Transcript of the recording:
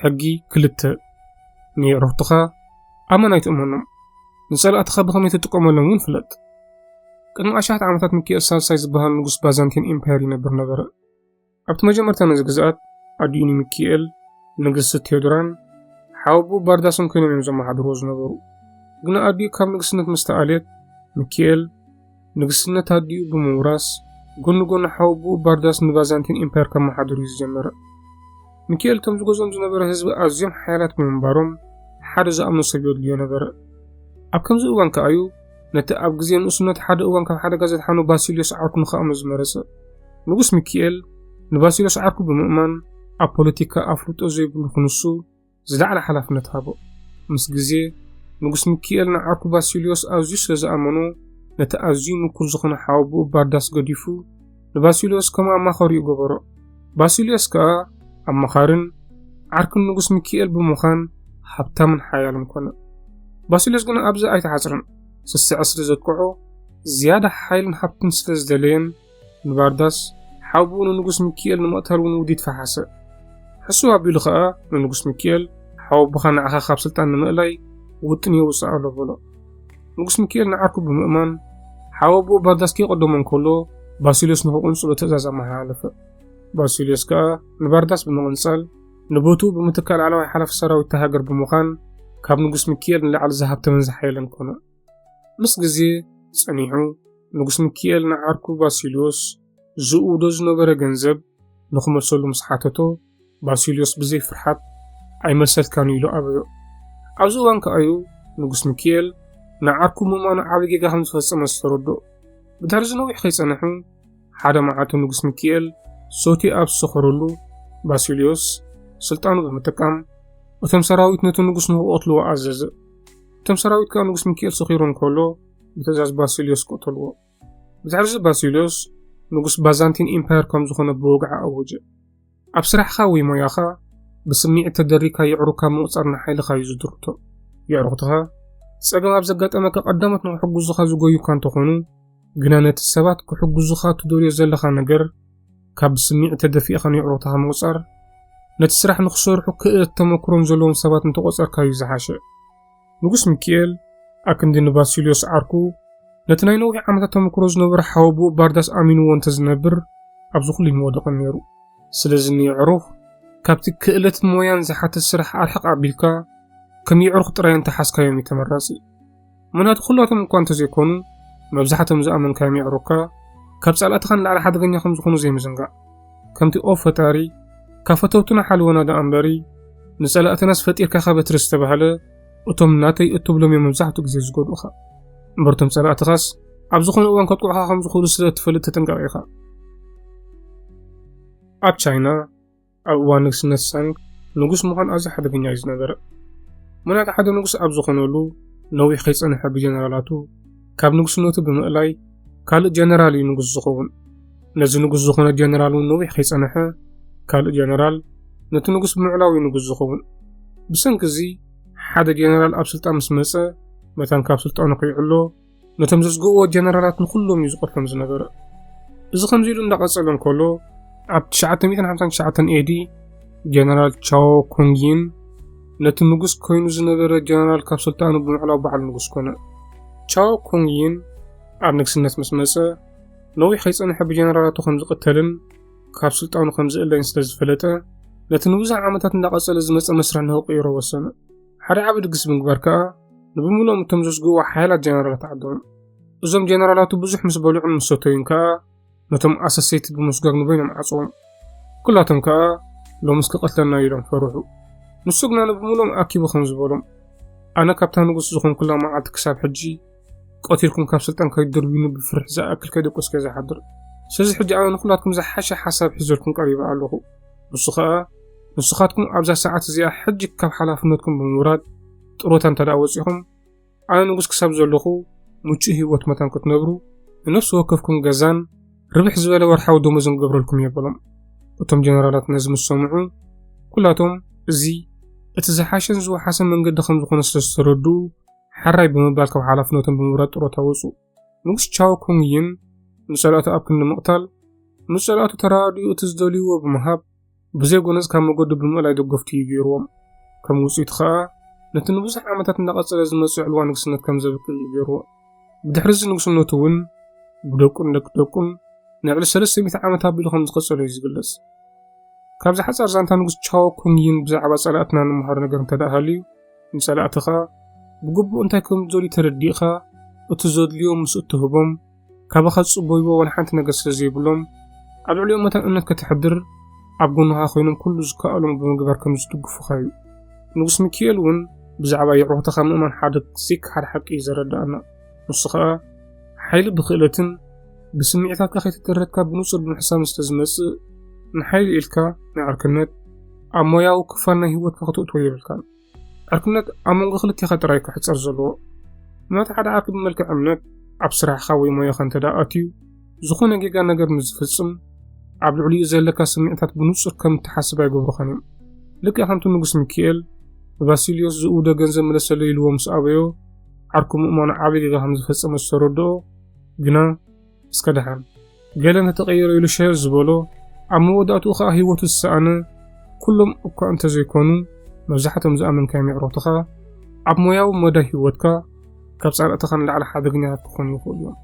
ሕጊ ክልተ፣ ንየዕሩኽትኻ ኣመን ኣይትእመኖም፣ ንጸላእትኻ ብኸመይ ትጥቀመሎም እውን ፍለጥ። ቅድሚ ኣሽሓት ዓመታት ሚኪኤል ሳልሳይ ዝበሃል ንጉስ ባዛንቲን ኤምፓየር ይነብር ነበረ። ኣብቲ መጀመርታ ነዚ ግዝኣት ኣዲኡ ንሚኪኤል፣ ንግስቲ ቴዎድራን ሓወቦኡ ባርዳስን ኮይኖም እዮም ዘመሓድርዎ ዝነበሩ። ግና ኣዲኡ ካብ ንግስነት ምስ ተኣልየት፣ ሚኪኤል ንግስነት ኣዲኡ ብምውራስ፣ ጎኒ ጎኒ ሓወቦኡ ባርዳስ ንባዛንቲን ኤምፓየር ከመሓድር እዩ ዝጀመረ። ሚኪኤል እቶም ዝገዝኦም ዝነበረ ህዝቢ ኣዝዮም ሓያላት ብምንባሮም፣ ሓደ ዝኣምኖ ሰብ የድልዮ ነበረ። ኣብ ከምዚ እዋን ከኣ እዩ ነቲ ኣብ ግዜ ንእስነቱ ሓደ እዋን ካብ ሓደጋ ዘድሓኖ ባሲልዮስ ዓርኩ ንኽኣምኖ ዝመረጸ። ንጉስ ሚኪኤል ንባሲልዮስ ዓርኩ ብምእማን፣ ኣብ ፖለቲካ ኣፍልጦ ዘይብሉ ክንሱ ዝለዓለ ሓላፍነት ሃቦ። ምስ ግዜ፣ ንጉስ ሚኪኤል ንዓርኩ ባሲልዮስ ኣዝዩ ስለ ዝኣመኖ፣ ነቲ ኣዝዩ ምኩር ዝኾነ ሓወቦኡ ባርዳስ ገዲፉ፣ ንባሲልዮስ ከም ኣማኻሪኡ ገበሮ። ባሲልዮስ ከኣ ኣማኻርን ዓርክን ንጉስ ሚኪኤል ብምዃን ሃብታምን ሓያልን ኮነ። ባሲልዮስ ግን ኣብዚ ኣይተሓጽረን። ስስዐ ስለ ዘጥቅዖ፣ ዝያዳ ሓይልን ሃብትን ስለ ዝደለየን፣ ንባርዳስ ሓወቦኡ ንንጉስ ሚኪኤል ንምቕታል እውን ውዲት ፈሓሰ። ሕስው ኣቢሉ ኸኣ ንንጉስ ሚኪኤል፣ ሓወቦኻ ንዓኻ ካብ ስልጣን ንምእላይ ውጥን የውጽእ ኣሎ በሎ። ንጉስ ሚኪኤል ንዓርኩ ብምእማን፣ ሓወቦኡ ባርዳስ ከይቐደሞ እንከሎ፣ ባሲልዮስ ንኽቕንጽሎ ትእዛዝ ኣመሓላለፈ። ባሲልዮስ ከኣ ንባርዳስ ብምቕንጻል፣ ንቦትኡ ብምትካእ ላዕለዋይ ሓላፊ ሰራዊት እታ ሃገር ብምዃን፣ ካብ ንጉስ ሚኪኤል ንላዕሊ ዝሃብተመን ዝሓየለን ኮነ። ምስ ግዜ ጸኒሑ፣ ንጉስ ሚኪኤል ንዓርኩ ባሲልዮስ ዝእውዶ ዝነበረ ገንዘብ ንኽመልሰሉ ምስ ሓተቶ፣ ባሲልዮስ ብዘይ ፍርሓት፣ "ኣይመልሰልካን" ኢሉ ኣበዮ። ኣብዚ እዋን ከኣ እዩ ንጉስ ሚኪኤል ንዓርኩ ምእማኑ ዓቢ ጌጋ ከም ዝፈጸመ ዝተረድኦ። ብድሕሪ እዚ ነዊሕ ከይጸንሑ፣ ሓደ መዓልቲ ንጉስ ሚኪኤል ሰትዩ ኣብ ዝሰኸረሉ፣ ባሲልዮስ ስልጣኑ ብምጥቃም፣ እቶም ሰራዊት ነቲ ንጉስ ንኽቐትልዎ ኣዘዘ። እቶም ሰራዊት ከኣ ንጉስ ሚኪኤል ሰኺሩ እንከሎ፣ ብትእዛዝ ባሲልዮስ ቀተልዎ። ብድሕሪ እዚ ባሲልዮስ ንጉስ ባዛንቲን ኢምፓየር ከም ዝኾነ ብወግዒ ኣወጀ። ኣብ ስራሕኻ ወይ ሞያኻ ብስምዒት ተደሪካ የዕሩካ ምቑጻር ንሓይልኻ እዩ ዝድርቶ። የዕሩኽትኻ ጸገም ኣብ ዘጋጠመካ ቀዳሞት ንኽሕግዙኻ ዝጎዩካ እንተኾኑ፣ ግና ነቲ ሰባት ክሕግዙኻ ትደልዮ ዘለኻ ነገር ካብ ብስምዒት ተደፊእኻ ንየዕሩኽትኻ ምቑጻር፣ ነቲ ስራሕ ንኽሰርሑ ክእለት ተመክሮን ዘለዎም ሰባት እንተቖጸርካ እዩ ዝሓሸ። ንጉስ ሚኪኤል ኣክንዲ ንባሲልዮስ ዓርኩ ነቲ ናይ ነዊሕ ዓመታት ተመክሮ ዝነበረ ሓወቦኡ ባርዳስ ኣሚንዎ እንተዝነብር፣ ኣብዚ ኩሉ ኣይምወደቐን ነይሩ። ስለዚ ንየዕሩኽ ካብቲ ክእለትን ሞያን ዝሓትት ስራሕ ኣርሕቕ ኣቢልካ፣ ከም የዕሩኽ ጥራይ እንተሓዝካዮም እዩ ተመራጺ። ምኽንያቱ ኩላቶም እኳ እንተዘይኮኑ፣ መብዛሕቶም ዝኣመንካዮም የዕሩኽካ ካብ ጸላእትኻ ንላዕሊ ሓደገኛ ከም ዝኾኑ ዘይምዝንጋዕ። ከምቲ "ኦ ፈጣሪ፣ ካብ ፈተውትና ሓልወና ደኣ እምበሪ፣ ንጸላእትናስ ፈጢርካ ኢኻ በትሪ" ዝተባህለ፣ እቶም ናተይ እትብሎም እዮም መብዛሕትኡ ግዜ ዝጎድኡኻ። እምበር እቶም ጸላእትኻስ ኣብ ዝኾነ እዋን ከጥቅዑኻ ከም ዝኽእሉ ስለ እትፈልጥ ተጠንቀቕ ኢኻ። ኣብ ቻይና፣ ኣብ እዋን ንግስነት ሳንግ፣ ንጉስ ምዃን ኣዝዩ ሓደገኛ እዩ ዝነበረ። ምኽንያቱ ሓደ ንጉስ ኣብ ዝኾነሉ፣ ነዊሕ ከይጸንሐ ብጀነራላቱ ካብ ንጉስነቱ ብምእላይ፣ ካልእ ጀነራል እዩ ንጉስ ዝኸውን። ነዚ ንጉስ ዝኾነ ጀነራል እውን ነዊሕ ከይጸንሐ፣ ካልእ ጀነራል ነቲ ንጉስ ብምዕላው እዩ ንጉስ ዝኸውን። ብሰንኪ እዚ፣ ሓደ ጀነራል ኣብ ስልጣን ምስ መጸ፣ መታን ካብ ስልጣኑ ከይዕሎ፣ ነቶም ዘስግእዎ ጀነራላት ንኹሎም እዩ ዝቐትሎም ዝነበረ። እዚ ከምዚ ኢሉ እንዳቐጸለ እንከሎ፣ ኣብ ትሽዓተ ሚእትን ሓምሳን ትሽዓተን ኤዲ፣ ጀነራል ቻዎ ኮንጊን ነቲ ንጉስ ኮይኑ ዝነበረ ጀነራል ካብ ስልጣኑ ብምዕላው በዓል ንጉስ ኮነ። ቻዎ ኮንጊን ኣብ ንግስነት ምስ መጸ፣ ነዊሕ ከይጸንሐ ብጀነራላቱ ከም ዝቕተልን ካብ ስልጣኑ ከም ዝእለይን ስለ ዝፈለጠ፣ ነቲ ንብዙሕ ዓመታት እንዳቐጸለ ዝመጸ መስርሕ ንኽቕይሮ ወሰነ። ሓደ ዓቢ ድግስ ብምግባር ከኣ፣ ንብምልኦም እቶም ዘስግእዎ ሓያላት ጀነራላት ዓደሞም። እዞም ጀነራላቱ ብዙሕ ምስ በልዑን ምስ ሰተዩን ከኣ፣ ነቶም ኣሰሰይቲ ብምስጓግ ንበይኖም ዓጸዎም። ኩላቶም ከኣ፣ "ሎምስ ክቐትለና" ኢሎም ፈርሑ። ንሱ ግና ንብምልኦም ኣኪቡ ከምዚ በሎም፣ "ኣነ ካብታ ንጉስ ዝኾንኩላ መዓልቲ ክሳብ ሕጂ፣ ቀቲልኩም ካብ ስልጣን ከይትድርብዩኒ ብፍርሒ ዝኣክል ከይደቀስኩ እየ ዝሓድር። ስለዚ ሕጂ ኣነ ንኹላትኩም ዝሓሸ ሓሳብ ሒዘልኩም ቀሪበ ኣለኹ። ንሱ ኸኣ፣ ንስኻትኩም ኣብዛ ሰዓት እዚኣ ሕጂ ካብ ሓላፍነትኩም ብምውራድ ጥሮታ እንተ ደኣ ወጺኹም፣ ኣነ ንጉስ ክሳብ ዘለኹ ምቹእ ህይወት መታን ክትነብሩ፣ ንነፍሲ ወከፍኩም ገዛን ርብሕ ዝበለ ወርሓዊ ደሞዝን ክገብረልኩም እየ" በሎም። እቶም ጀነራላት ነዚ ምስ ሰምዑ፣ ኩላቶም እዚ እቲ ዝሓሸን ዝወሓሰን መንገዲ ከም ዝኾነ ስለ ዝተረድኡ፣ "ሕራይ" ብምባል ካብ ሓላፍነቶም ብምውራድ ጥሮታ ወጹ። ንጉስ ቻው ኮንግ ይን ንጸላእቱ ኣብ ክንዲ ምቕታል፣ ንጸላእቱ ተራድኦ እቲ ዝደልይዎ ብምሃብ፣ ብዘይ ጎነጽ ካብ መገዱ ብምእላይ ደገፍቱ እዩ ገይርዎም። ከም ውጽኢቱ ኸኣ ነቲ ንብዙሕ ዓመታት እናቐጸለ ዝመጽእ ዕልዋ ንግስነት ከም ዘብቅዕ እዩ ገይርዎ። ብድሕሪ እዚ ንግስነቱ እውን ብደቁን ደቂ ደቁን ንልዕሊ ሰለስተ ሚእቲ ዓመት ኣቢሉ ከም ዝቐጸለ እዩ ዝግለጽ። ካብዚ ሓጻር ዛንታ ንጉስ ቻዎ ኩንጊን ብዛዕባ ጸላእትና እንመሃሮ ነገር እንተ ደኣ ሃልዩ፣ ንጸላእትኻ ብግቡእ እንታይ ከም ዝደልዩ ተረዲእኻ፣ እቲ ዘድልዮም ምስ እትህቦም፣ ካባኻ ዝጽበይዎ ዋላ ሓንቲ ነገር ስለ ዘይብሎም፣ ኣብ ልዕሊኦም መታን እምነት ከተሕድር፣ ኣብ ጎንኻ ኮይኖም ኩሉ ዝከኣሎም ብምግባር ከም ዝድግፉኻ እዩ። ንጉስ ሚኪኤል እውን ብዛዕባ የዕሩኽትኻ ምእማን ሓደ ዘይከሓድ ሓቂ እዩ ዘረድኣና። ንሱ ኸኣ ሓይሊ ብኽእለትን ብስምዒታትካ ከይተደረትካ ብንጹር ብምሕሳብን ስለ ዝመጽእ፣ ንሓይሊ ኢልካ ንዕርክነት ኣብ ሞያዊ ክፋል ናይ ህይወትካ ከተእትዎ የብልካን። ዕርክነት ኣብ መንጎ ክልቴኻ ጥራይ ክሕጸር ዘለዎ። ምናልባት ሓደ ዓርኪ ብመልክዕ እምነት ኣብ ስራሕኻ ወይ ሞያኻ እንተ ደኣ ኣትዩ፣ ዝኾነ ጌጋ ነገር ምስ ዝፍጽም፣ ኣብ ልዕሊኡ ዘለካ ስምዒታት ብንጹር ከም እትሓስብ ኣይገብሩኻን እዮም። ልክዕ ከምቲ ንጉስ ሚኪኤል ንባሲልዮስ ዝእውዶ ገንዘብ ምለሰለይ ኢልዎ ምስ ኣበዮ፣ ዓርኩ ምእማኑ ዓቢ ጌጋ ከም ዝፈጸመ ዝተረድኦ፣ ግና እስከ ደሓን ገለ እንተተቐየረ ኢሉ ሸር ዝበሎ፣ ኣብ መወዳእትኡ ኸኣ ህይወቱ ዝሰኣነ፣ ኩሎም እኳ እንተዘይኮኑ፣ መብዛሕቶም ዝኣመንካዮም የዕሩኽትኻ ኣብ ሞያዊ መዳይ ህይወትካ ካብ ጸላእትኻ ንላዕሊ ሓደገኛታት ክኾኑ ይኽእሉ እዮም።